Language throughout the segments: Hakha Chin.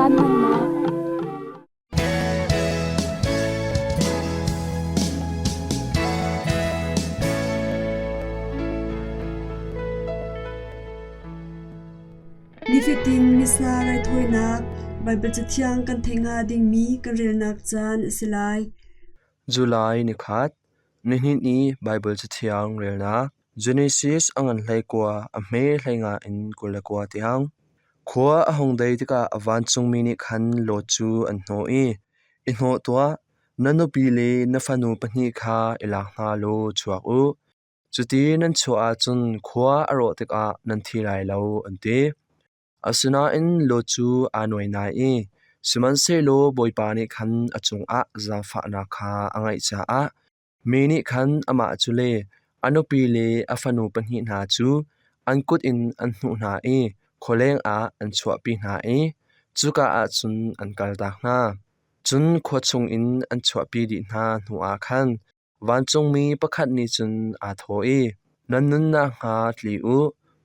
Caan hmannak. Nifatin Missa raithawinak Baibal Cathiang kan theih hnga dingmi kan relnak caan a si lai. July nikhat, nihin i Baibal Cathiang relnak Genesis a ngan 19 a hme 15 in 29 tiang. Khua a hung dei tikah a vancungmi nih khan Lot cu an hnawh i, I hnawh tuah, na nupi le na fanu pahnih kha i lak hna law chuak u. Cuti nan chuah ahcun khua a rawh tikah nan thi lai lo, an ti. Asinain Lot cu aa nuainai i sihmanhsehlaw Bawipa nih khan a cungah zaangfahnak kha a ngeih caah mi nih khan amah cu le a nupi le a fanu pahnih hna cu an kut in an hnuh hna i khualeng ah an chuahpi hna i cuka ah cun an kaltak hna. Cun khua chungin an chuahpi dih hna hnuah khan Vancungmi pakhat nih cun aa thawh i, “Nan nunnak hnga tli u,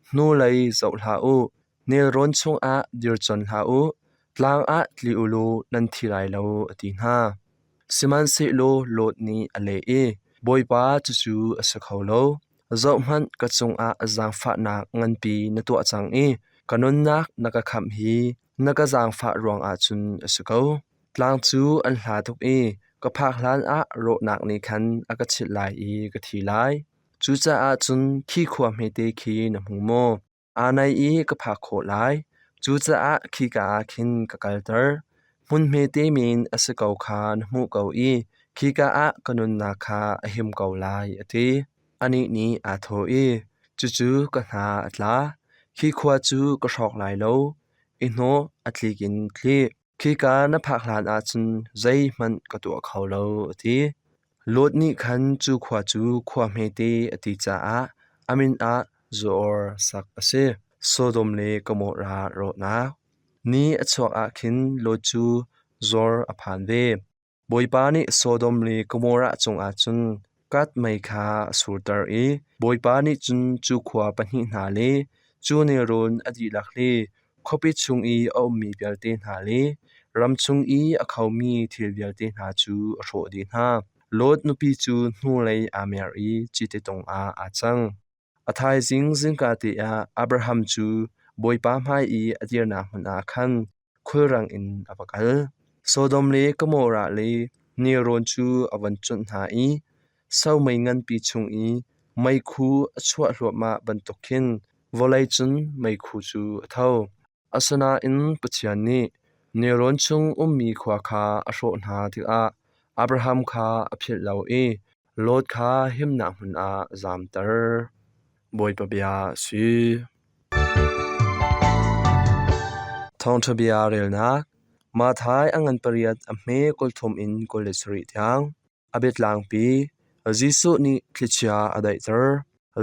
hnulei zoh hlah u, nelrawn chungah dir con hlah u, tlang ah tli u law nan thi lai lo,” a ti hna. Sihmanhsehlaw Lot nih a leh i, “Bawipa, cucu a si kho lo. Zohhmanh, ka cungah zaangfahnak nganpi na tuah cang i ka nunnak na ka khamh hi na ka zaangfah ruangah cun a si ko. Tlang cu an hla tuk i ka phak hlanah rawhnak nih khan a ka chilh lai i ka thi lai. Cucaah cun khi khua hmete khi na hmu maw? Aa naih i ka phak khawh lai. Cucaah khika ah khin ka kalter. Hmun hmete men a si ko kha na hmuh ko i khika ah ka nunnak kha a him ko lai, a ti. Anih nih aa thawh i, Cucu ka hna a tla. Khi khua cu ka hrawk lai lo. I hnawh, a tlik in tli. Khika na phak hlanah cun zeihmanh ka tuah kho lo, a ti. Lot nih khan cu khua cu khua hmete a ti caah a min ah Zoar sak a si. Sodom le Gomorrah rawhnak. Ni a chuak ah khin Lot cu Zoar a phan ve. Bawipa nih Sodom le Gomorrah cungah cun kat mei kha a surter i Bawipa nih cun cu khua pahnih hna le cu nelrawn a dihlak le khuapi chung i a ummi vialte hna le ram chung i a khomi thil vialte hna cu a hrawh dih hna. Lot nupi cu hnulei aa mer i cite tung ah aa cang. A thaizing zingkate ah Abraham cu Bawipa hmai i a dirnak hmun ah khan khulrang in a va kal. Sodom le Gomorrah le nelrawn cu a von cuanh hna i somei nganpi chung i meikhu a chuah hluahmah bantuk khin vawlei cun meikhu cu a tho. Asinain Pathian nih nelrawn chung ummi khua kha a hrawh hna tikah Abraham kha a philh lo i Lot kha himnak hmun ah a zamter. Bawipa bia a si. Thawngṭha bia relnak Matthai a ngan pariat a hme 30 in 27 tiang. A biatlangpi Jesuh nih thlichia a daihter.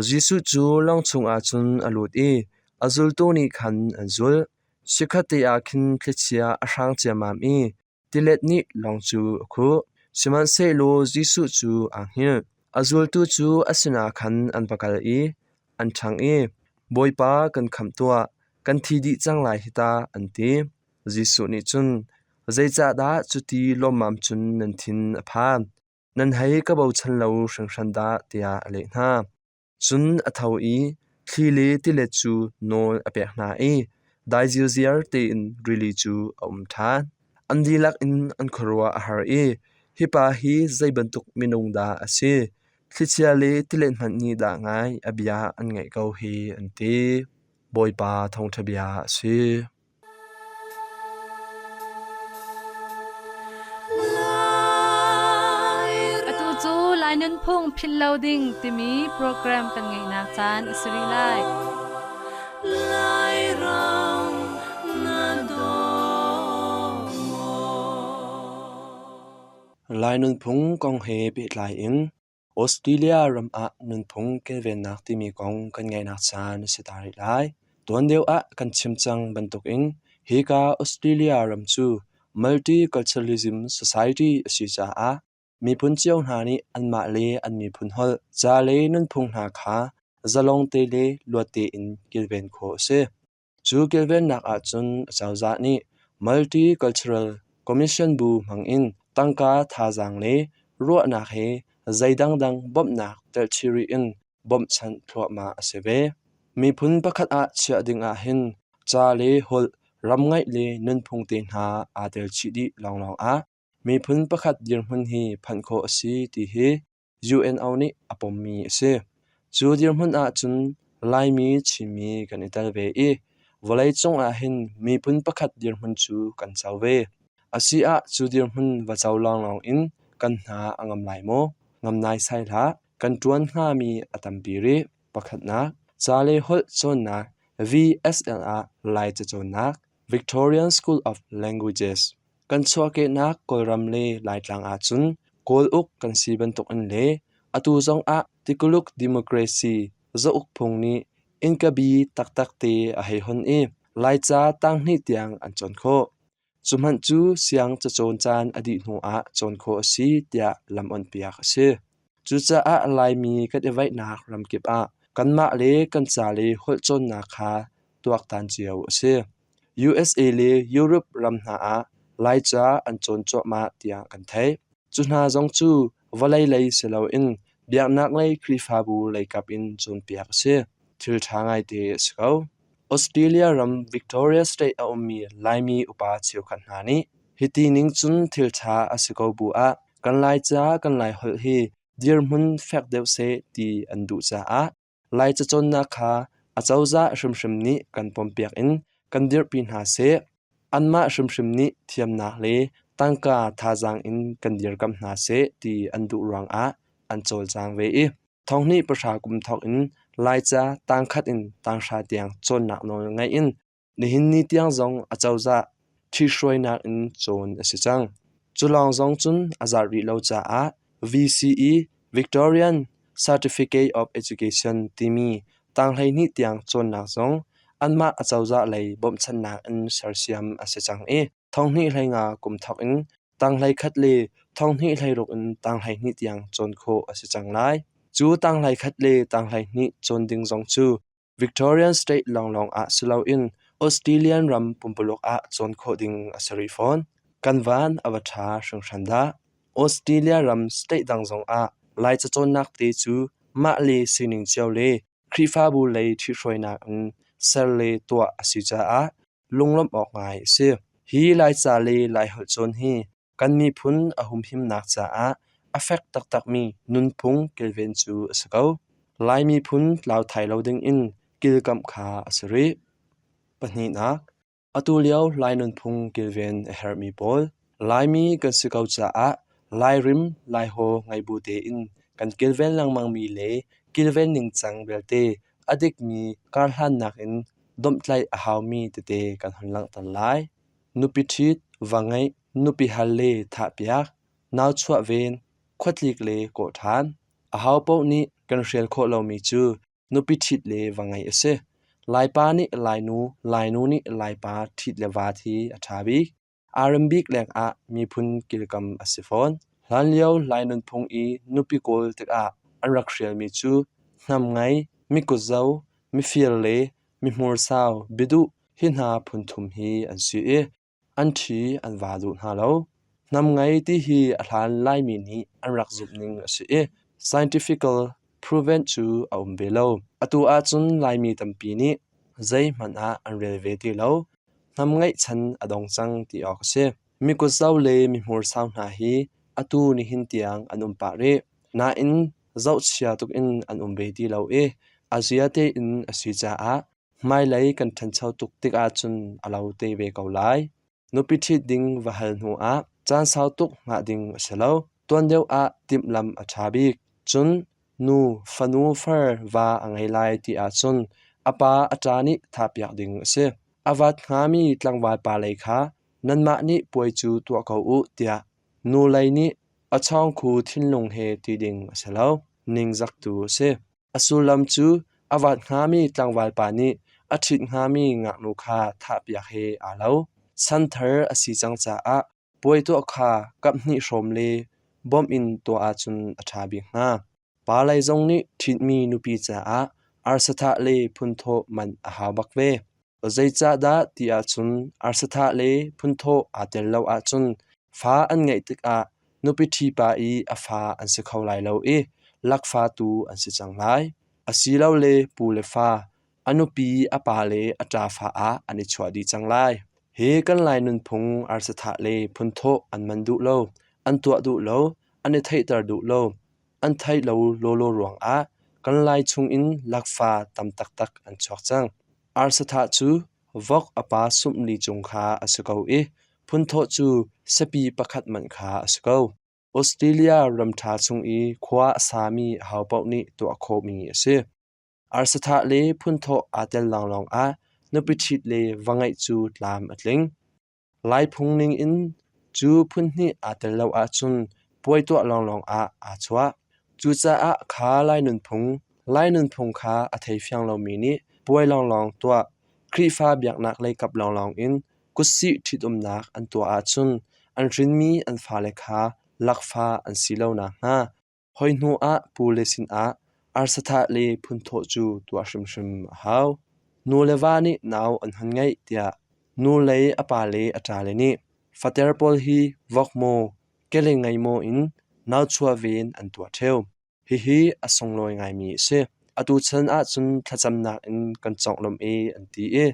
Jesuh cu lawng chungah cun a lut i a zultu nih khan an zulh. Chikkhatte ah khin thlichia a hrang ciammam i Tilet nih lawng cu a khuh, sihmanhsehlaw Jesuh cu aa hngilh. A zultu cu a sinah khan an va kal i an ṭhangh i, “Bawipa, kan khamh tuah, kan thi dih cang lai hi ta,” an ti. Jesuh nih cun, “Zeicahdah cuti lawmmam cun nan thin a phan? Nan hei ka bochan lo hringhran dah,” tiah a leh hna. Cun a tho i thli le tilet cu nawl a pek hna i dai zirziar tein rili cu a um ṭhan. An dihlak in an khuaruah a har i, “Hi pa hi zei bantuk minung dah a si? Thlichia le tilet hmanh nih dah ngai a bia an ngaih ko hi,” an ti. Bawipa thawngṭha bia a si. Atu cu Lai Nunphung Philh Lo Ding timi program kan ngeihnak caan a si rih lai. Lai nunphung kong he pehtlai in Australia ram ah nunphung kilvennak timi kong kan ngaihnak caan a si ta rih lai. Tuan deuh ah kan chim cang bantukin hika Australia ram cu multiculturalism society a si caah miphun cio hna nih anmah le an miphun holh, ca le nunphung hna kha zalong te le luat tein kilven khawh a si. Cu kilvennak ahcun acozah nih Multicultural Commission bu hmangin tangka thazaang le ruahnak he zei dangdang bawmhnak telhchih rih in bawmhchanh thluahmah a si ve. Miphun pakhat ah chiah ding ahhin ca le holh, ram ngeih le nunphung te hna aa tel chih dih lawnglawng ah miphun pakhat dirhmun hi phanh khawh a si ti hi UNO nih a pommi a si. Cu dirhmun ahcun Laimi Chinmi kan i tel ve i vawleicung ahhin miphun pakhat dirhmun cu kan co ve. Asi ah cu dirhmun va co lawnglawng in kan hna a ngam lai maw? Ngam naisai hlah. Kan ṭuan hngami a tampi rih. Pakhatnak, ca le holh cawnnak VSL ah Lai cacawnnak Victorian School of Languages. Kan chuahkehnak Kawlram le Laitlang ahcun Kawl uk kan si bantukin le atu zongah tikuluk democracy zauk phung nih innka bi taktak te a hei hon i Laica tanghnih tiang an cawn khawh. Cu hmanh cu siang cacawn caan a dih hnuah cawn khawh a si tiah lam onhpiak a si. Cucaah Laimi kan i vaihnak ramkip ah kanmah le kan ca le holh cawnnak kha tuaktan cio a si. USA le Europe ram hna ah Laica an cawn cuahmah tiah kan theih. Cu hna zong cu vawlei lei si loin biaknak lei Khrihfabu leikap in cawnpiak a si. Thil ṭha ngaite a si ko. Australia ram Victoria State a ummi Laimi upa cheukhat hna nih hiti ning cun thil ṭha a si ko bu ah kan Laica kan Laiholh hi dirhmun fek deuh seh ti an duh caah Lai cacawnnak kha acozah hrimhrim nih kan pompiak in kan dirhpi hna seh. Anmah hrimhrim nih thiamnak le tangka thazaang in kan dirkamh hna seh ti an duh ruangah an cawlcang ve i thonghnih pahra kum thawk in Laica tangkhat in tanghra tiang cawnnak nawl ngeih in Nihin ni tiang zong acozah ṭhithruainak in cawn a si cang. Cu lawng zong cun a zat rih lo caah VCE Victorian Certificate of Education timi tanghleihnih tiang cawnnak zong anmah acozah lei bawmhchanhnak in sersiam a si cang i thonghnih hleinga kum thawk in tanghleikhat le thonghnih hleiruk in tanghleihnih tiang cawn khawh a si cang lai. Cu tanghleikhat le tanghleihnih cawn ding zong cu Victorian State lawnglawng ah si loin Australian ram pumpuluk ah cawn khawh ding a si rih fawn. Kan van a va ṭha hringhran dah! Australia ram state dang zongah Laica cawnnak te cu mah le sining cio le Khrihfabu lei ṭhithruainak in ser le tuah a si caah lunglawmh awk ngai a si. Hi Laica le Laiholh cawn hi Kan miphun a humhimnak caah a fek taktakmi nunphung kilven cu a si ko. Lai miphun tlau thai lo dingin kilkamh kha a si rih. Pahnihnak, atu lio Lai nunphung kilven a herhmi pawl Laimi kan si ko caah Lairim, Laihaw ngei bu tein kan kilven lengmangmi le kilven ningcang belte a dikmi karhlannak in domhtlaih a haumi tete kan hun langhter lai. Nupi ṭhit, va ngeih, nupi hal le thahpiak, nau chuah ven, khuatlik le kawh ṭhan. Ahopaoh nih kan hrial khawh lomi cu nupi ṭhit le va ngeih a si. Laipa nih Lainu, Lainu nih Laipa ṭhit le vat hi a ṭha bik. Aa rem bik lengah miphun kilkam a si fawn. Hlanlio Lai nunphung i nupi kawl tikah an rak hrialmi cu hnam ngei, mikutzo, mifir le mihmursau biaduh Hi hna phunthum hi an si i an ṭhi an va duh hna lo. Hnam ngei ti hi a hlan Laimi nih an rak zumhning a si i scientifical proven cu a um ve lo. Atu ahcun Laimi tampi nih zeihmanh ah an rel ve ti lo. Hnam ngeih chan a dong cang ti awk a si. Mikutzo le mihmursau hna hi atu nihin tiang an um pah rih. Nain zohchia tuk in an um ve ti lo i a zia tein a si caah Hmailei kan ṭhancho tuk tik ahcun a lo te ve ko lai. Nupi ṭhit ding va hal hnuah caan sau tuk hngah ding a si lo. Tuan deuh ah timhlamh a ṭha bik. Cun nu, fanu, far, va a ngei lai ti ahcun a pa a ṭa nih thahpiak ding a si. A vat hngami tlangval pa lei kha nanmah nih puai cu tuah ko u tiah nu lei nih a chawngkhu thinlung he ti ding a si lo. Ningzak tu a si. A sullam cu a vat hngami tlangval pa nih a ṭhit hngami ngaknu kha thahpiak he aa lo. Chanthar a si cang caah puai tuah kha kaphnih hrawm le bawmh in tuah ahcun a ṭha bik hnga. Pa lei zong nih ṭhitmi nupi caah arsathah le phunthawh manh a hau bak ve. Zeicahdah ti ahcun arsathah le phunthawh aa tel lo ahcun fa an ngeih tikah nupi ṭhi pa i a fa an si kho lai lo i lakfa tu an si cang lai. Asilole pu le fa, a nupi a pa le a ṭafa ah an i chuah dih cang lai. Hi kan Lai nunphung arsathah le phunthawh an man duh lo, an tuah duh lo, an i theihter duh lo, an theih lo lawlaw ruangah kan Lai chungin lakfa tam taktak an chuak cang. Arsathah cu vok a pa sumhli cung kha a si ko i phunthawh cu siapi pakhat manh kha a si ko. Australia ram ṭha chung i khua a sami ahopaoh nih tuah khawhmi a si. Arsathah le phunthawh aa tel lawnglawng ah nupi ṭhit le va ngeih cu tlam a tling. Lai phung ningin cu phunhnih aa tel lo ahcun puai tuah lawnglawng ah aa chuah. Cucaah kha Lai nunphung, Lai nunphung kha a theifiang lomi nih puai lawnglawng tuah, Khrihfa biaknak leikap lawnglawng in kutsih ṭhitumnak an tuah ahcun an hrinmi an fale kha lakfa an si lo nakhnga Hoi hnu ah pule sinah arsathah le phunthawh cu tuah hrimhrim a hau. Nu le va nih nau an hun ngeih tiah nu lei a pa le a ṭale nih fater pawl hi vok maw, kele ngei maw in nauchuah ven an tuah ṭheo. Hihi a sunglawi ngaimi a si. Atu chan ahcun thlacamnak in kan conglawmh e an ti i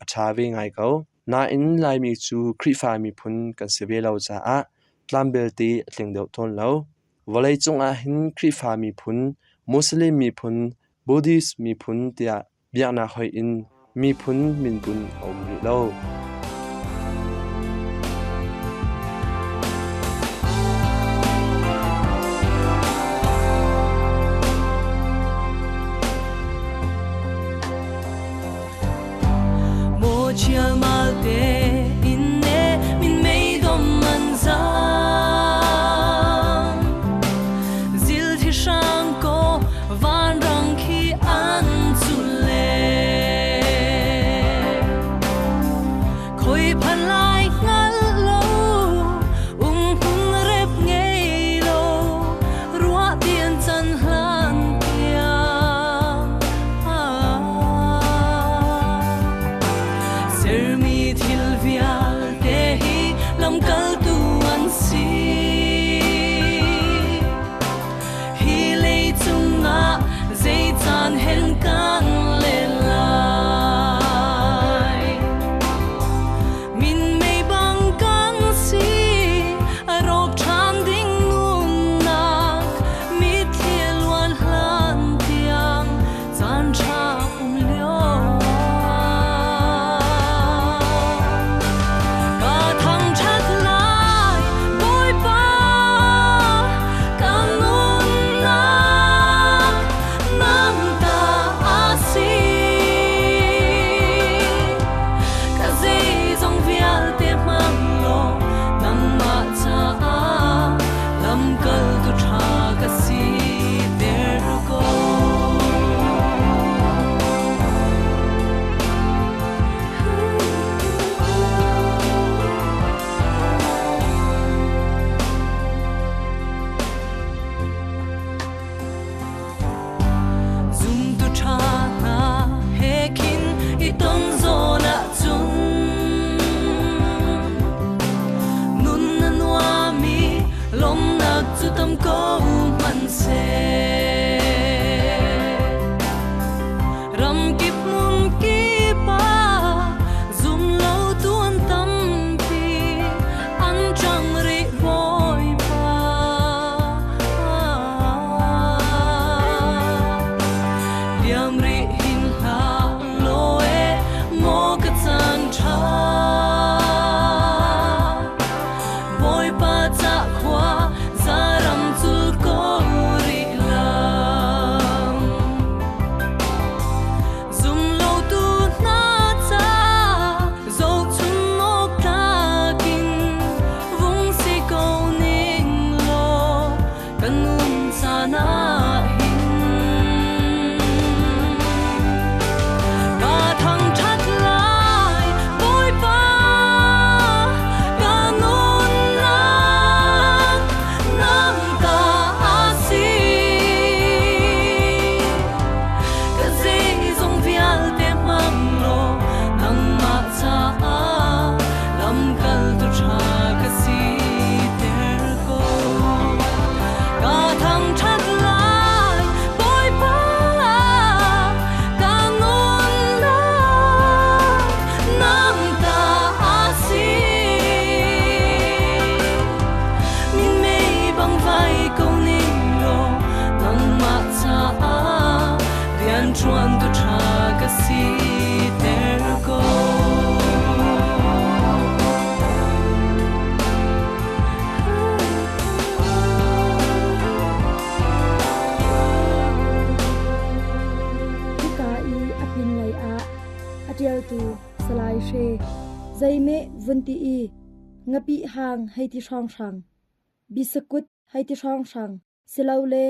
a ṭha ve ngai ko. Nain Laimi cu Khrihfa miphun kan si ve lo caah tlam belte a tling deuh tawn lo. Vawleicung ah hin Khrihfa miphun, Muslim miphun, Buddhist miphun tiah biaknak hoih in miphun minbunh a um rih lo. Sermi thil vialte hi lamkaltu an si. Hi leicung ah zei caan hen kan len lai. Minmei bang kan si, a rawk ṭhan ding nunnak, mitthli luan hlan tiang caan ṭha um lio ah. Ka thangṭhat lai. Aihre, zeimeh vun ti i ngapih hang hei ti hrawnghrang, bisakut hei ti hrawnghrang silole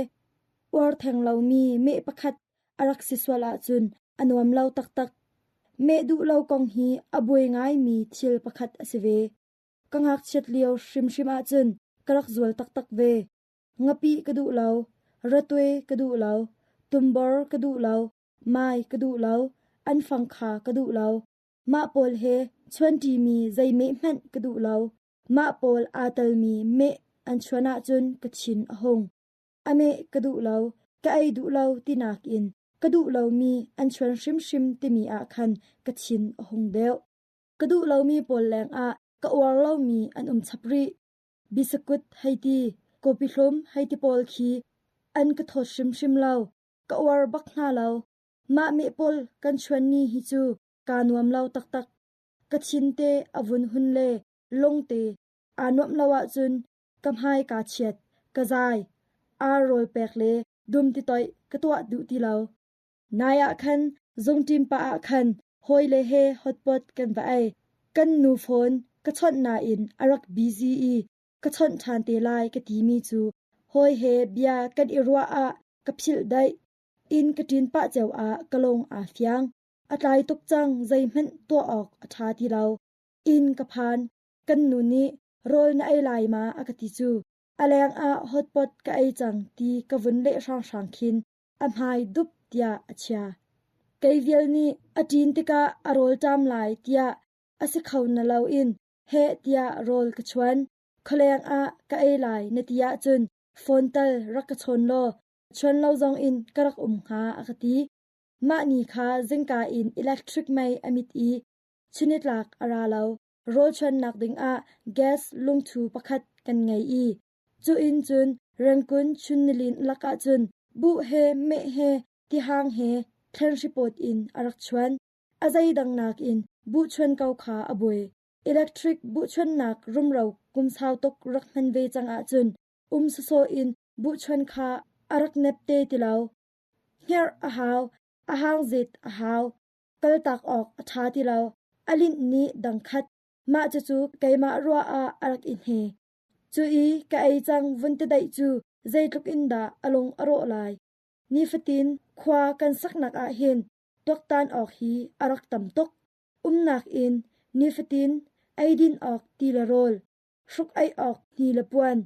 uar theng lomi meh pakhat a rak si sual ahcun a nuam lo taktak. Meh duh lo kong hi a buai ngaimi thil pakhat a si ve. Ka ngakchiat lio hrimhrim ahcun ka rak zual taktak ve. Ngapih ka duh lo, ratwe ka duh lo, tumbor ka duh lo, mai ka duh lo, anfang kha ka duh lo. Mah pawl he chuanṭimi zei meh hmanh ka duh lo. Mah pawl aa telmi meh an chuan ahcun ka thin a hung. A meh ka duh lo, ka ei duh lo tinak in ka duh lomi an chuan hrimhrim timi ah khan ka thin a hung deuh. Ka duh lomi pawl lengah ka uar lomi an um chap rih. Bisakut hei ti, kawpi hlum hei ti pawl khi an ka thawt hrimhrim lo. Ka uar bak hna lo. Mah meh pawl kan chuan ni hi cu kaa nuam lo taktak. Ka thin te a vun hun le lung te aa nuamh lo ahcun ka hmai kaa chiat, ka zai, ar rawl pek le dum ti toih ka tuah duh ti lo. Nai ah khan zungṭim pah ah khan hawile he hotpot kan va ei. Kan nu phone ka chawnh nain a rak busy i ka chawnh ṭhan te lai ka timi cu hawi he bia kan i ruah ah ka philh daih. Inn ka ṭin pah cio ah ka lung aa fiang. A tlai tuk cang zeihmanh tuah awk a ṭha ti lo. Inn ka phan. Kan nu nih rawl na ei lai ma a ka ti cu a leng ah hotpot ka ei cang ti ka vun leh hranghrang khin a hmai dup tiah a chia. Kei vial nih a ṭin tikah a rawl ṭam lai tiah a si kho na loin heh tiah rawl ka chuan. Khualeng ah ka ei lai na ti ahcun phone tal rak ka chawn law chuan lo zong in ka rak um hnga a ka ti. Mah ni kha zingka in electric mei a mit i chunitlak a ra lo. Rawl chuannak dingah gas lungthu pakhat kan ngei i Cu inn cun Rangoon chunnilin lakah cun buh he meh he tihang he thlenhripawt in a rak chuan. A zeidang nakin buhchuan ko kha a buai. Electric buhchuannak rumro kum sau tuk rak hman ve cang ahcun um sawsawh in buhchuan kha a rak nep te ti lo. Hngerh a hau, a hangzit a hau, kaltak awk a ṭha ti lo. A linh nih dangkhat. Mah cucu keimah ruah ah a rak i hne. Cu i ka ei cang vun ti daih cu zeitluk in dah a lung a rawh lai. Nifatin khua kan saknak ah hin tuaktan awk hi a rak tam tuk. Umnak in nifatin eidin awk ti le rawl, hruk ei awk hni le puan,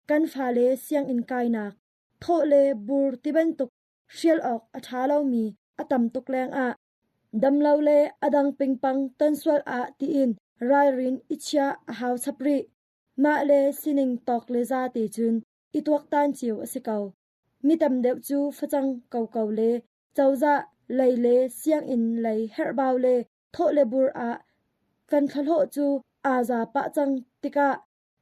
kan fale sianginn kainak, thawh le bur tibantuk hrial awk a ṭha lomi a tam tuk lengah Damlo le a dang pingpang ton sual ah tiin ralrin i chiah a hau chap rih. Mah le sining tawk le za te cun i tuaktan cio a si ko. Mi tam deuh cu facang koko le cozah lei le sianginn lei herhbau le thawh le bur ah kan thlahlawh cu aa za pah cang tikah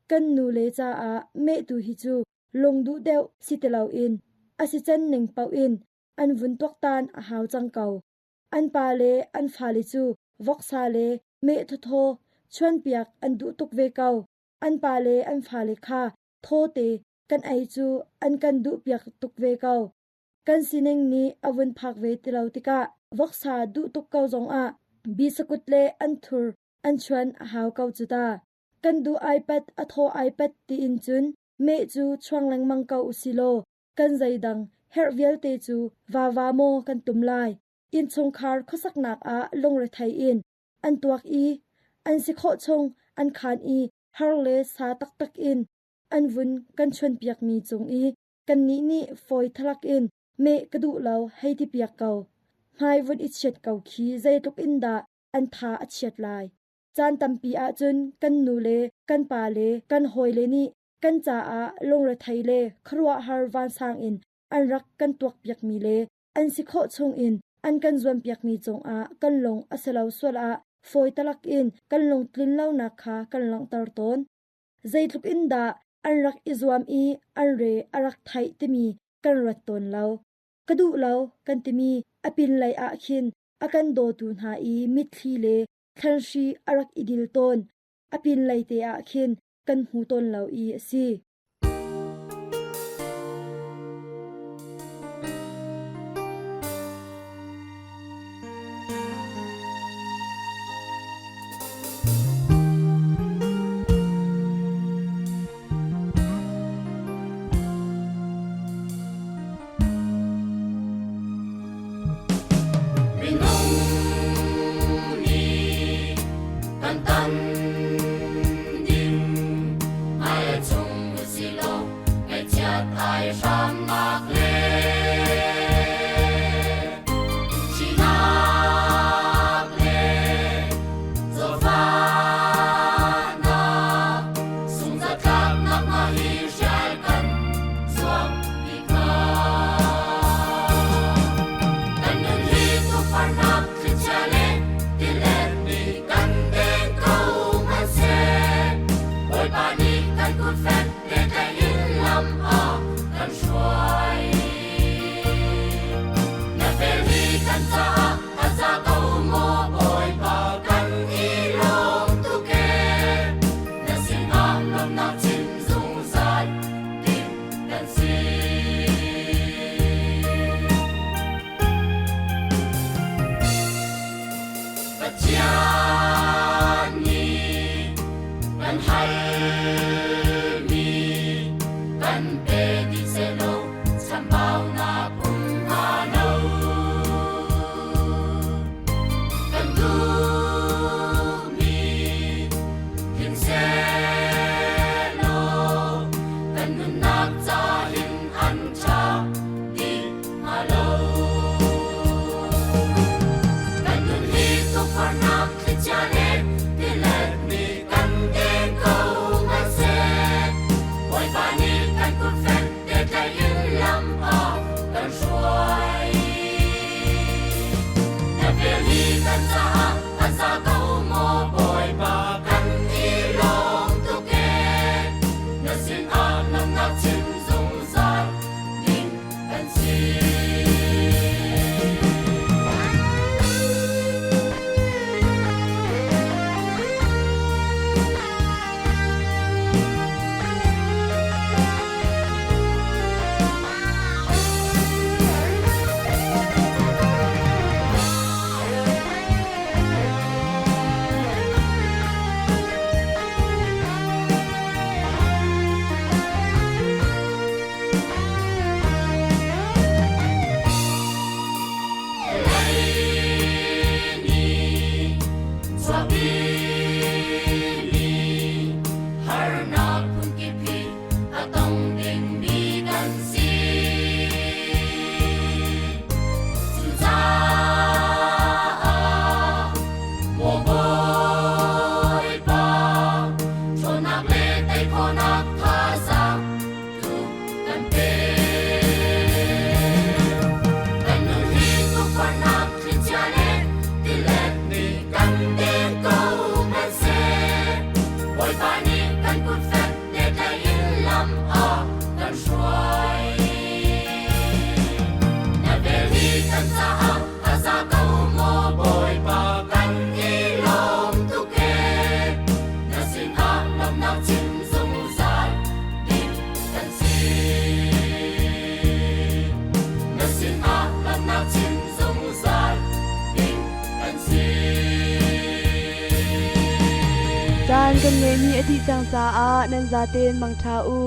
kan nu le caah mehtu hi cu lungduh deuh si ti loin a si can ning paoh in an vun tuaktan a hau cang ko. An pa le an fale cu voksa le meh thawthaw chuanpiak an duh tuk ve ko. An pa le an fale kha thawte kan ei cu an kan duhpiak tuk ve ko. Kan sining nih a vun phak ve ti lo tikah voksa duh tuk ko zongah bisakut le anthur an chuan a hau ko cu ta. Kan duh aipat a thaw aipat tiin cun meh cu chuang lengmang ko usilaw kan zeidang herh vialte cu vava maw kan tum lai. Innchungkhar khuasaknak ah lungrethei in an tuak i an si khawh chung an khaan i har le sa taktak in an vun kan chuanpiakmi cung i kannih nih fawi thalak in meh ka duh lo hei ti piak ko. Hmai vun i chiat ko khi zeitluk in dah an tha a chiat lai. Caan tampi ahcun kan nu le kan pa le kan hawile nih kan caah lungrethei le khuaruahhar vansang in an rak kan tuakpiakmi le an si khawh chungin an kan zuampiakmi cungah kan lung a si lo sual ah fawi talak in kan lungtlin lonak kha kan langhter tawn. Zeitluk in dah an rak i zuam i an re a rak theih timi kan ruat tawn lo. Ka duh lo kan timi a pinlei ah khin a kan dawtu hna i mitthli le thlanhri a rak i dil tawn. A pinlei te ah khin kan hmu tawn lo i a si. simi harnak phunkip hi a tong dingmi kan si. Cucaah maw Bawipa, ṭhawnnak le tei khawhnak thazaang tu kan pe. Kan nun hi tukforhnak thlichia le tilet nih kan den ko hmanhseh, Bawipa nih kan kut fek te tlaih in lam a kan hruai. Na vel hi kan caah a za ko maw Bawipa kan i lawm tuk ee. Na sinah lawmhnak chim zungzal ding kan si. Na sinah lawmhnak chim zungzal ding kan si. Caan kan ngeihmi a dih cang caah nan zaten mangṭha u.